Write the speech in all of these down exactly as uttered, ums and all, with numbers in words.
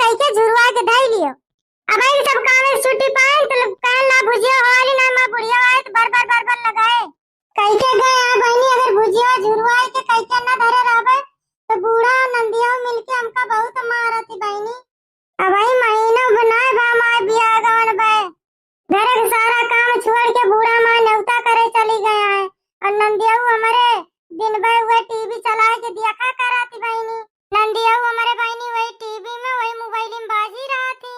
कहिके झुरवाइ के धइ लियो। अब इन सब काम से छुट्टी पाए तो लोग कहन ला भुजिया होली ना, माँ बुढ़िया आए तो बर बर बर बर लगाए। कहिके गए, हाँ बहिनी, अगर भुजिया झुरवाइ के कहिके ना धरे रहबे तो बूढ़ा नंदिया मिलके हमका बहुत मारती बहिनी। अब ई महीना बनाए बा माय बियाह गवन बे। घर के सारा काम छोड़ के बूढ़ा माय नेवता करे चली गया है। और नंदियऊ हमरे दिन भर वही टीवी चलाए के देखा करती बहिनी। नंदियऊ हमरे बहिनी वही टीवी में, वही मोबाइल में बाजी रहती।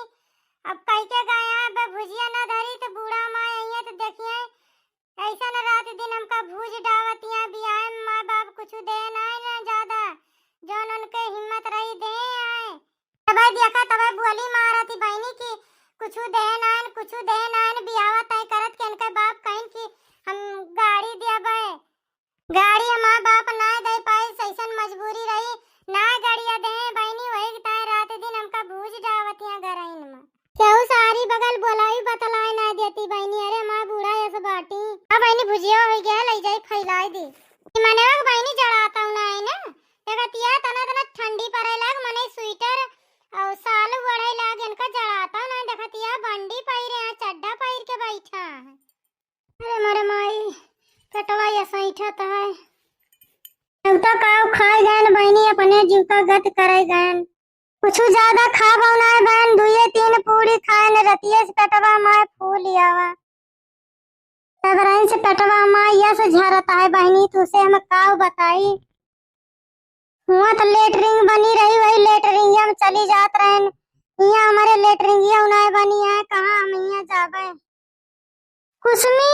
अब कहिके गया है, बे भुजिया ना धरी तो बूढ़ा माय आइए तो देखिए ऐसन रात दिन हमका भूज डावतिया, बियाह में माँ बाप कुछ दे नाई ना ज्यादा, जौन उनके हिम्मत रही दे आए। तबे देखा, तबे बोली मारती बहिनी कि कुछ दे नाइन, कुछ दे नाइन, बियाह तय करत के इनके बाप कहिन कि हम गाड़ी देबे। गाड़ी हमार बाप ना दे पाए, ऐसन मजबूरी रही, ना गाड़िया दे बहिनी, वही ताए रात दिन हमका भूज डावतिया घरइन में। केहू सारी बगल बोलाई बतलाई ना देती बहिनी, अरे माँ बूढ़ा ऐसे बाटी। हाँ बहिनी, भुजिया हो गया, ले जाई फैलाई दी। ई मनवा के बहिनी जड़ाता ना है ना, देखतिया तना तना ठंडी पड़े लाग, मने स्वेटर और साल ओढ़े लाग, इनका जड़ाता ना, देखतिया बंडी पहिरे हैं, चड्ढा पहिर के बैठा है। अरे मारे माई, पेटवा ये सैठत है। अब तो काव खाए गए बहिनी, अपने जीव का गत करे गए। कुछ ज्यादा खाबो ना बहन, दुइये तीन पूरी खाए न रतिये से पेटवा माय फूल आवा। तब रही से पेटवा माय यस झरत है बहिनी, तुसे हम काव बताई। हुआ तो लेटरिंग बनी रही, वही लेटरिंग हम चली जात रहन। यहाँ हमारे लेटरिंग ये उनाए बनी है, कहाँ हम यहाँ जाबे? कुसुमी,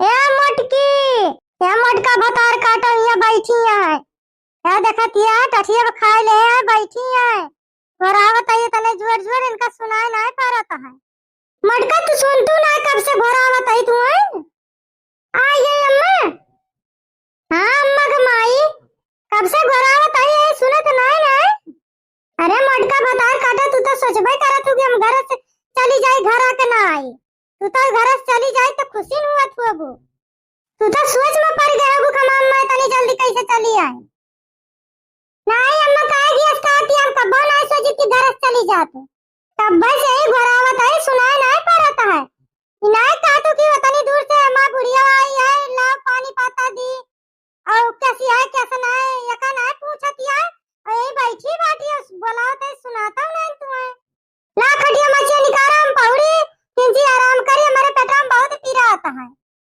ए मोटकी, ए मोटका भतार काटा, यहाँ बैठी है। ए देखतिया, टठिया पे खाए ले है, बैठी है। घोरावत है तने जोर जोर, इनका सुनाए ना परत है। मोटका, तू सुन तू ना, कब से घोरावत है तू, हैं? आ ये अम्मा। हाँ अम्मा के माई, कब से घोरावत है, ये सुनत नहीं ना? अरे मोटका भतार काटा, तू तो सोचबे करत हूँ कि हम घर से चली जाई, घर आके ना आई। तू तो घर से चली जाई तो खुशी न हुआ तू अब। तू तो सोच में पड़ गए हो कि हम अम्मा इतनी जल्दी कैसे चली आई। नहीं अम्मा, काहे कि अस्ताती हम कब्बो नहीं सोची कि घर से चली जात। तब बस यही घोरावत है, सुनाए नहीं पड़त है। ई नहीं कहतू कि उतनी दूर से अम्मा बुढ़िया आई है, लाओ पानी पाता दी। और कैसी है, कैसे ना है, यका ना है पूछत है। और यही बैठी बाटी है, बोलाओ तो सुनाता हूँ ना तुम्हें। ला खटिया मचिया निकारा, हम पहुड़ी, किंची आराम करी, हमारे पेटवा में बहुत पीरा आता है।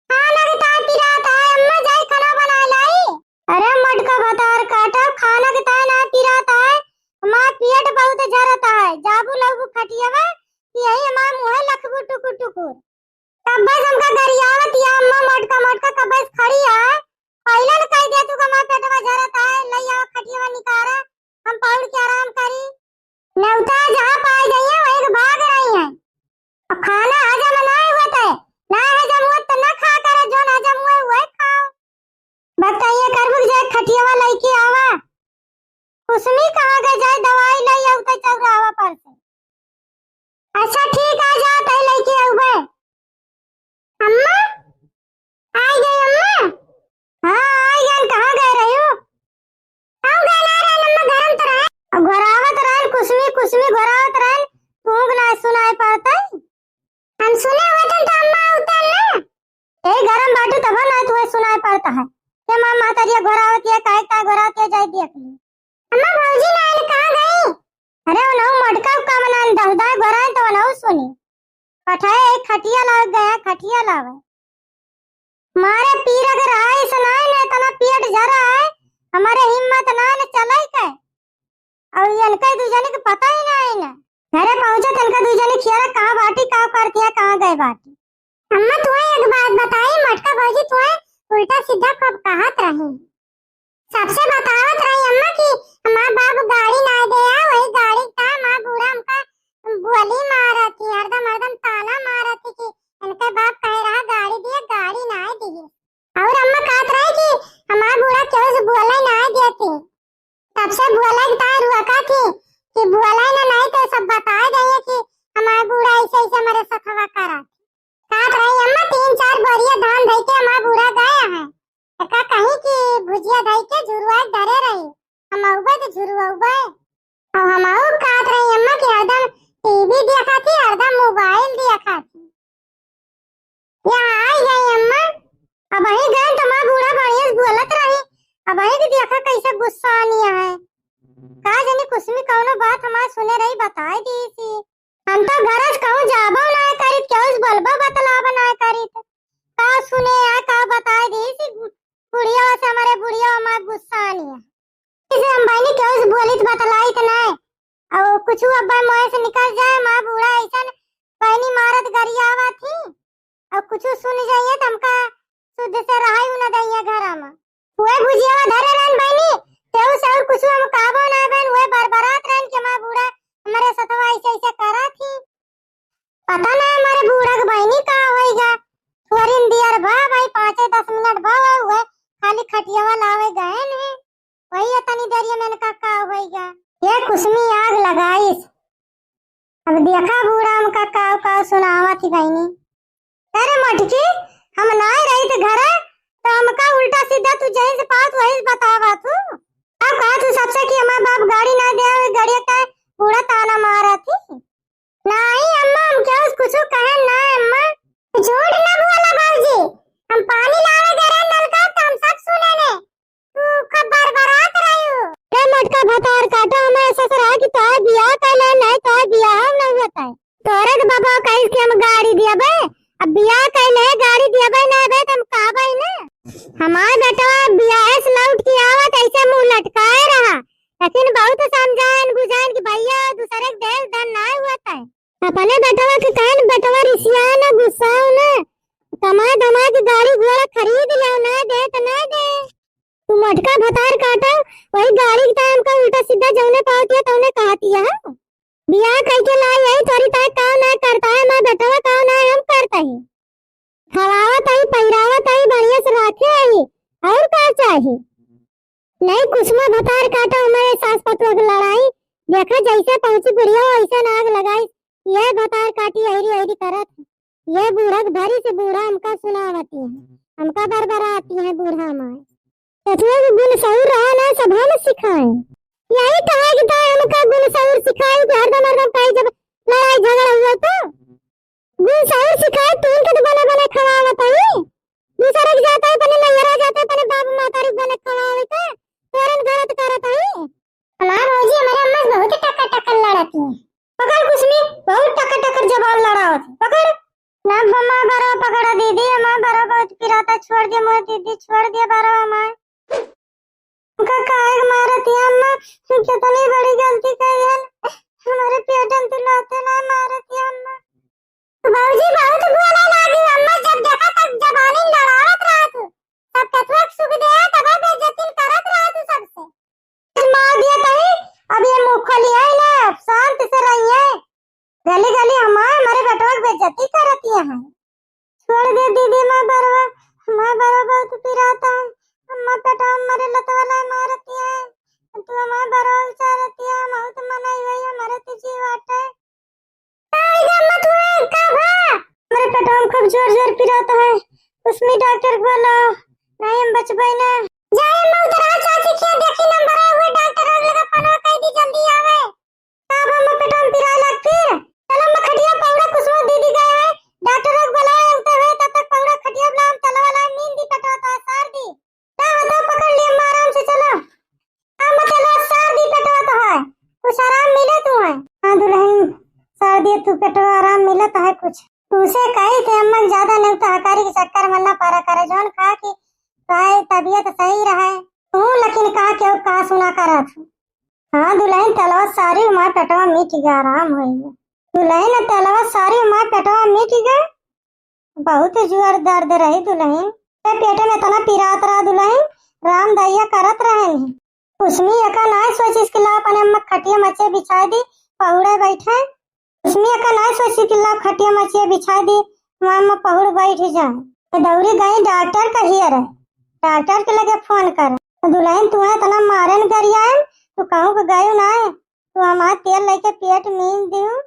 खाना के ताय पीरा आता है, अम्मा जाई खाना बनाए लाई। अरे मोटका भतार काटा, खाना के ताय ना पीरा आता है, हमार पेट बहुत झरता है। जाबू लउबू खटिया में, कि यही हमार मुँह लखबू टुकुर टुकुर। कब्बे से हमका गरियावत या अम्मा मोटका मोटका कब्बे से खड़ी है। पहिले न कह दिया तू कि हमार पेटवा झरत है, लई आवा खटियावा निकारा, हम पहुड़ के आराम करी। नेवता जहाँ पाए जाइए वहीं के भाग रही हैं। अब खाना हजम ना हुआ तो ना हजम हुआ तो ना खा करे, जो ना हजम हुआ वही खाओ। बताइए करबू कि जाए खटियावा लेके आवा। कुसुमी कहाँ गए, जाए दवाई ले आऊ तो चौराहा पर से। अच्छा ठीक, आ जात है लेके आउबे। अम्मा, आई गई अम्मा। हाँ आई गई, कहाँ गए रही हो? हम गए ना रहे अम्मा, घर में तो रहे। अब घोरावत रहन कुसुमी, कुसुमी घोरावत रहन, तू ना सुनाए पाते। हम सुने होतन तो अम्मा उतन ना। ए गरम बाटू तब ना तुहे सुनाए पड़ता है। के माँ माता जी घोरावत है, काहे का घोरावत है, जाए देख ली। अम्मा भौजी ना आइल, कहाँ गई? अरे उनहु मटका का मनान दहदाए घोराए तो उनहु सुनी। पठाए एक खटिया लाग गया, खटिया लावे। मारे पीरक रहा इस नाई ने इतना पेट झरा है, हमारे हिम्मत ना ने चलाई के। और इनके दू जने के पता ही ना है ना। घरे पहुंचे तो इनके दू जने खियारा कहाँ बाटी, का करती है, कहाँ गए बाटी। अम्मा तुहे एक बात बताई, मोटका भौजी तुहे उल्टा सीधा खूब कहत रही। सबसे बतावत रही अम्मा कि हमार बाप गाड़ी ना दे आ, वही गाड़ी का हमार बूढ़ा हमका बोली मारत ही, हरदम हरदम ताना मारत ही कि इनके बाप कहे रहा गाड़ी दिए, गाड़ी ना दिए। और अम्मा कहत रहे कि हमार बूढ़ा केहू से बोले ना देती। तब से बोले के तार हुआ का थी कि बोले ना, नहीं तो सब बताए जाइए कि हमार बूढ़ा ऐसे ऐसे हमारे सथवा करत। कहत रही अम्मा तीन चार बोरिया धान धई के हमार बूढ़ा गया है। तो का कहीं कि भुजिया धई के झुरुआ धरे रही, हम अउबे तो झुरुआ। अब हमहू कहत रही अम्मा कि हरदम टीवी देखत ही, हरदम मोबाइल देखत ही। यहाँ आई गई अम्मा। अबहीं गए तो माँ बूढ़ा बढ़िया से बोलत रही, अबहीं के देखा कैसे गुस्सा आनी है। का जानी कुसुमी कौनो बात हमार सुने रही, बताई दी सी। हम तो घरज कहूँ जाबो ना करित, केहू से बोलबो बतलाबो ना करित। का सुने है, का बताई दी सी। बुढ़िया से हमारे बुढ़िया हमार गुस्सा आनी है। इसे हम बहनी केहू से बोलित बतलाइत नाय। और कुछ अब्बा मोए से निकल जाए, माँ बूढ़ा ऐसन बहनी मारत गरियावा थी। और कुछ सुन जाइए तो हमका शुद्ध से रहाई न दइया घर में। उहे भुजियावा धरे रहन बहनी, केहू से और कुछ हम कहबो ना बहन, उहे बरबरात रहन कि माँ बूढ़ा हमारे सथवा ऐसे ऐसे करा थी। पता ना हमारे बूढ़ा के बहनी का होइगा। थोरिन दियर बा भाई, पाँचे दस मिनट बा हुए, खाली खटियावा लावे गए ने। वही है तनी देरिया में इनका का होइगा। ये कुसुमी आग लगाइस। अब देखा बूढ़ा हमका का का सुनावा थी बहनी। अरे मटकी, हम नाय रही थे घरे, तो हमका उल्टा सीधा तू जहीं से पात वहीं से बतावा तू। अब कहा तू सबसे कि हमार बाप गाड़ी ना दे, गाड़िया का बूढ़ा ताना मारा थी। नाहीं अम्मा, हम केहू से कुछु कहे ना अम्मा। झूठ ना बोला बाबूजी, हम पानी लावे गए रहे नलका तो हम सब सुने ने। तू खूब बरबरात रही हो। रे मोटका भतार काटा, हमारे ससुरा की तोहर बियाह कैले नहीं, तोहर बियाह हम नहीं होता है। तोरे तो बाबा कहिस कि हम गाड़ी दियाबे, अब बियाह कैले गाड़ी दियाबे ना बे, तो हम कहबे ना। हमार बेटवा बियाह से लौट के आवत ऐसे मुंह लटकाए रहा, लेकिन बहुत समझाएन बुझाएन कि भैया दूसरे के देश धन ना हुआ था। अपने बेटवा के कहन बेटवा रिसिया ना गुस्साओ ना, कमाए धमाए के गाड़ी घोड़ा खरीद ले ना दे तो ना दे। तू मोटका भतार काटा, वही गाड़ी के टाइम का उल्टा सीधा जौने पावत है तौने कहत है। बियाह कइके लाई आई तोरी ताई काम ना करता है, मैं बेटवा काम ना हम करता है। खवावत आई, पहिरावत आई, बढ़िया से राखे आई, और का चाही? नहीं कुसुमा भतार काटा हमारे सास पतोह के लड़ाई, देखा जैसे पहुंची बुढ़िया वैसे नाग लगाई। ये भतार काटी अहिरी अहिरी करत, ये बूढ़ा के भरी से बूढ़ा हमका सुनावती है, हमका बरबराती है बूढ़ा माय। केतनो के गुण सही रहा ना, सब हम सिखाए। यही कहा कि ताई हमका गुण सही सिखाए कि हरदम हरदम कहीं जब लड़ाई झगड़ा हुआ तो गुण सही सिखाए, तीन के तो बने बने खवावत है। दूसरे के जाता है, अपने नैहरा जाता है, अपने बाबू मातारी के बने खवावत है, तोरन गलत करत है। हमार भौजी हमारे अम्मा से बहुत टक्कर टक्कर लड़ती है। पकड़ कुसुमी, बहुत टक्कर टक्कर जबान लड़ावत है। पकड़। ना अम्मा, बरवा पकड़ा दीदी, हमार बरवा बहुत पिराता, छोड़ दे मोर दीदी, छोड़ दे बरवा हमार। उनका काहे के मारत है अम्मा? कितनी बड़ी गलती करी है। हमारे पेटन तू लाते ना मारत है अम्मा। बाबूजी बहुत बोले लागी अम्मा, जब देखा तब जबानी लड़ावत रहत। सब कतवा के सुख दे, तब बेइज्जती करत रहत सबसे। मार दिया तही, अब ये मुंह खोली है ना, अब शांत से रही है। गली गली हमार, हमारे बेटवा के बेइज्जती करती है। छोड़ दे दीदी, हमार बरवा, हमार बरवा बहुत पिराता है। अम्मा पेटवा हमारे लतवा लाई मारती है। तू हमार बरवा उचारती है, हम बहुत मनाई हुई, हमारे तो जीव आटे। आई गे अम्मा, तू है का भा? हमारे पेटवा में खूब जोर जोर पिराता है। कुसुमी डॉक्टर को बोलाओ, नहीं हम बचबे ना। जाए अम्मा, उधर आ चाची के देखी नंबर है, वो डॉक्टर और लगा फोन कर दी, जल्दी आवे। का बा अम्मा, पेटवा में पिराए लाग फिर? चलो अम्मा, खटिया पौड़ा कुसुमा दीदी गए हैं, डॉक्टर लोग बुलाए उठे हुए, तब तक पौड़ा खटिया बुला, हम चलो वाला नींद दी पेटवा तो सार दी। का होता, पकड़ ली अम्मा, आराम से चलो। अम्मा चलो, सार दी पेटवा तो है, कुछ आराम मिले तू है। हाँ दुल्हन, सार दी तू पेटवा, आराम मिले तो है कुछ। तुझसे कही थे अम्मा, ज्यादा नहीं तो हकारी के चक्कर में ना पड़ा करे, जौन कहा कि तोहार तबीयत सही रहे, तू लेकिन कहा केहू का सुना करत। हाँ दुल्हन, तेलवा सारी हमार पेटवा मिट गया, आराम होइगा। दुल्हन, तेलवा सारी हमार पेटवा मिट गया। बहुत जोर दर्द रही दुल्हन, ए पेट में इतना पिरात रहा दुल्हन, राम दया करत रहन। कुसुमी एका नाय सोचिस कि ला अपने अम्मा खटिया मचे बिछाई दी, पहुड़े बैठे। कुसुमी एका नाय सोचिस कि ला खटिया मचे बिछाई दी, वहाँ अम्मा पहुड़ बैठ जाए। ए दौड़ी गई डॉक्टर का हियर है, डॉक्टर के लगे फोन कर। दुल्हन तू है इतना मारन गरियान, तू कहूँ के गयू ना है, तू हमार तेल लेके पेट मीन दियो।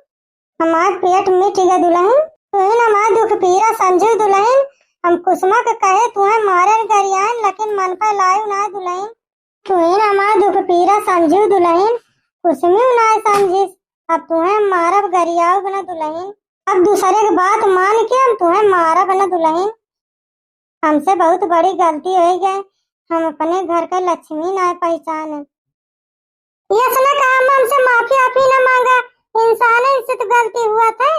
हमार पेट मिट गया दुल्हन, तुहिन हमार दुख पीरा समझू दुल्हन। हम कुसुमा के कहे तुहे मारन गरियान, लेकिन मन पे लायू ना दुल्हन। तुहिन हमार दुख पीरा समझू दुल्हन, कुछ भी ना समझिस। अब तुहें मारब गरियाउब ना दुलहिन, अब दूसरे के बात मान के हम तुहें मारब ना दुलहिन। हमसे बहुत बड़ी गलती होइ गए, हम अपने घर का लक्ष्मी ना पहचाने। ये असना काम हमसे माफी आफी ना मांगा, इंसान से तो गलती हुआ था।